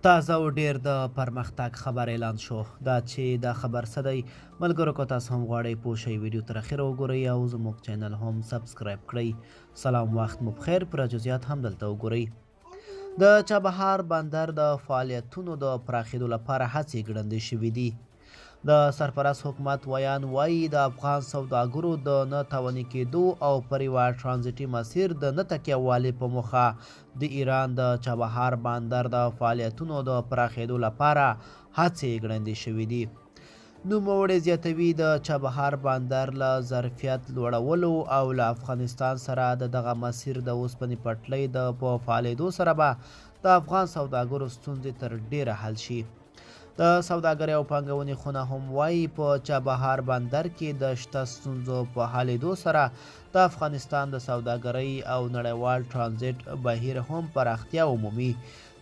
تازه او ډیر د پرمختګ خبر اعلان شو. دا چې دا خبر څه دی، ملګرو که تاسو هم غواړئ پوه شئ، ویډیو تر اخره وګورئ او زموږ چینل هم سبسکرایب کړئ. سلام، وخت مو پخیر. پوره جزئیات هم دلته وګورئ. د چابهار بندر د فعالیتونو د پراخېدو لپاره هڅې ګړندۍ شوې دي. د سرپرست حکومت ویاند وایي، د افغان سوداګرو د نه تاواني کېدو او پر یوه ټرانزیټي مسیر د نه تکیه والي په موخه د ایران د چابهار بندر د فعالیتونو د پراخېدو لپاره هڅې ګړندۍ شوې دي. نوموړی زیاتوي، د چابهار بندر له ظرفیت لوړولو او له افغانستان سره د دغه مسیر د اوسپنې پټلۍ د په فعالېدو سره به د افغان سوداګرو ستونزې تر ډېره حل شي. د سوداګرۍ او پانګونې خونه هم وایي، په چابهار بندر کې د شته ستونزو په حلېدو سره د افغانستان د سوداګرۍ او نړیوال ټرانزیټ بهیر هم پراختیا ومومي.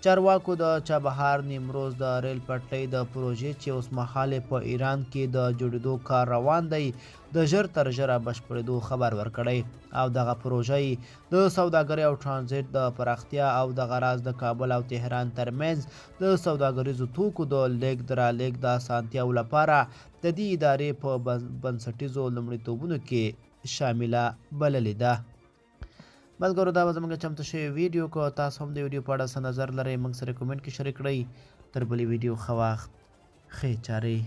چارواکو د چابهار نیمروز د ریل پټلۍ د پروژې چې اوسمهال په ایران کې د جوړېدو کار روان دی، د ژر تر ژره بشپړېدو خبر ورکړی او دغه پروژه یې د سوداګرۍ او ټرانزیټ د پراختیا او دغه راز د کابل او تهران ترمنځ د سوداګریزو توکو د لېږد رالېږد د اسانتیاوو لپاره د دې ادارې په بنسټیزو لومړیتوبونو کې شامله بللې ده. ملګرو، دا به زموږ چمتو شوې ویډیو. که تاسو هم د ویډیو په اړه څه نظر لرئ، موږ سره کومنټ کې شریک کړئ. تر بلې ویډیو، ښه وخت، ښې چارې.